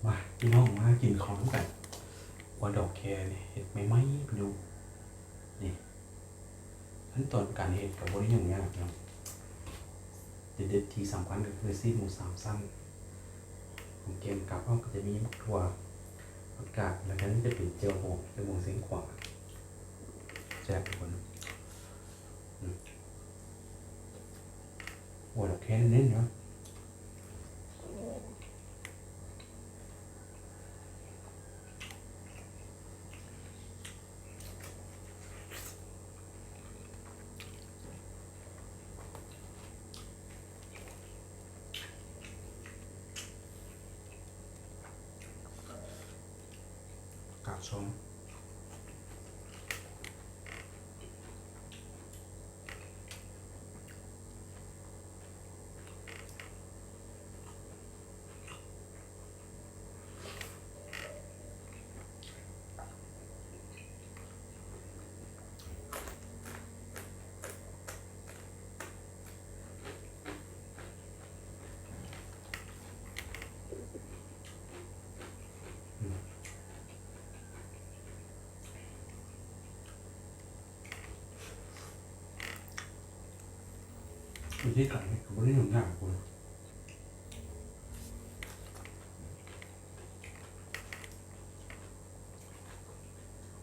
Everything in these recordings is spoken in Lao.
ມາພີ່ນ້ອງ ມາກິນເຂົ້ານຳກັນ. ຂົ້ວດອກແຄນີ້ເຮັດໃໝ່ໆ ພີ່ນ້ອງ. ນີ້ ຂັ້ນຕອນການເຮັດກໍບໍ່ໄດ້ຫຍຸ້ງຍາກເນາະ, ເດັດໆ ທີ່ສຳຄັນກໍຄືຊີ້ນໝູສາມຊັ້ນ. ຂອງແກມກັບເຮົາກໍຈະມີໝາກຖົ່ວ, ຜັກກາດ ແລ້ວກໍນີ້ຈະເປັນແຈ່ວບອງ, ແຈ່ວບອງຊຽງຂວາງ. ແຊບທຸກຄົນ. ອືມ ໂອ້ຍ ແຄເນັ້ນໆ ເນາະ. ຜັກກາດສົ້ມ. ວິທີການເຮັດກໍບໍ່ໄດ້ຫຍຸ້ງຍາກ.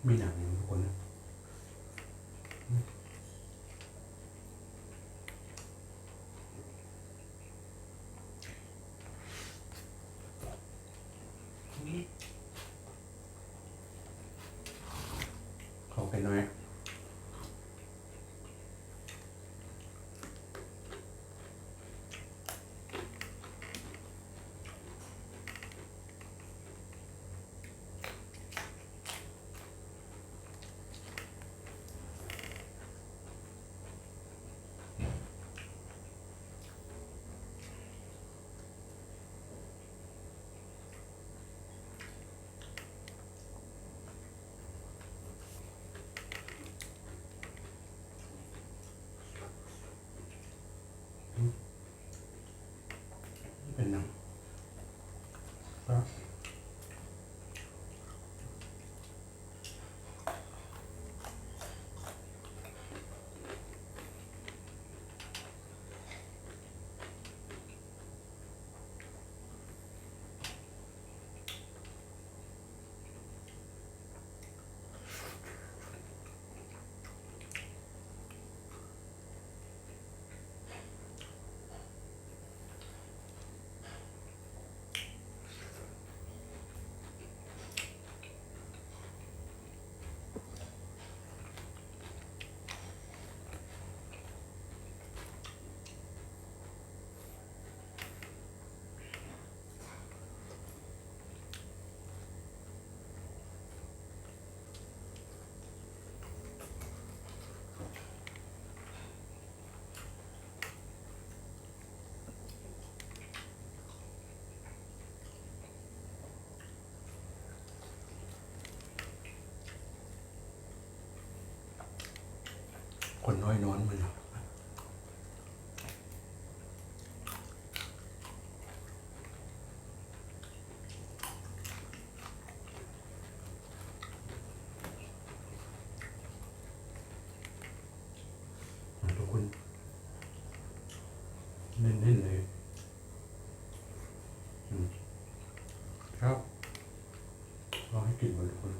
ມີໜັງຢູ່ທຸກຄົນນະ. ເຂົ້າໄກ່ນ້ອຍ. ເປັນຫຍັງ? ຄົນນ້ອຍນອນມື້ນີ້. ມາທຸກຄົນ ເນັ້ນໆ ເລີຍ. ອືມ ຄັບ ລອງໃຫ້ກິນເບິ່ງທຸກຄົນ. ອ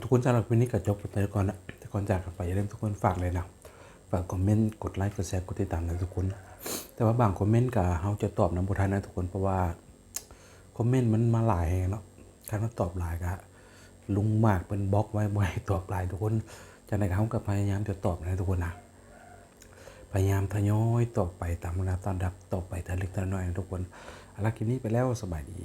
ທຸກຄົນ ສຳລັບຄລິບນີ້ກໍຈົບໄປກ່ອນນະ. ແຕ່ກ່ອນຈາກກັນໄປ ຢ່າລືມທຸກຄົນ ຝາກເລີຍນະ ຝາກຄອມເມັນ ກົດໄລ ກົດແຊ ກົດຕິດຕາມນະທຸກຄົນ. ແຕ່ວ່າບາງຄອມເມັນກໍເຮົາຈະຕອບນຳບໍ່ທັນນະທຸກຄົນ ເພາະວ່າຄອມເມັນມັນມາຫຼາຍແຮງເນາະ. ຄັນວ່າຕອບຫຼາຍກໍລຸງໝາກເພິ່ນບລັອກໄວ້ ບໍ່ໃຫ້ຕອບຫຼາຍທຸກຄົນ. ຈັ່ງໃດກໍເຮົາກໍພະຍາຍາມຈະຕອບນະທຸກຄົນນະ. ພະຍາຍາມທະຍອຍຕອບໄປຕາມລຳດັບ ຕອບໄປເທື່ອເລັກເທື່ອນ້ອຍນະທຸກຄົນ. ເອົາລະ ຄລິບນີ້ໄປແລ້ວ ສະບາຍດີ.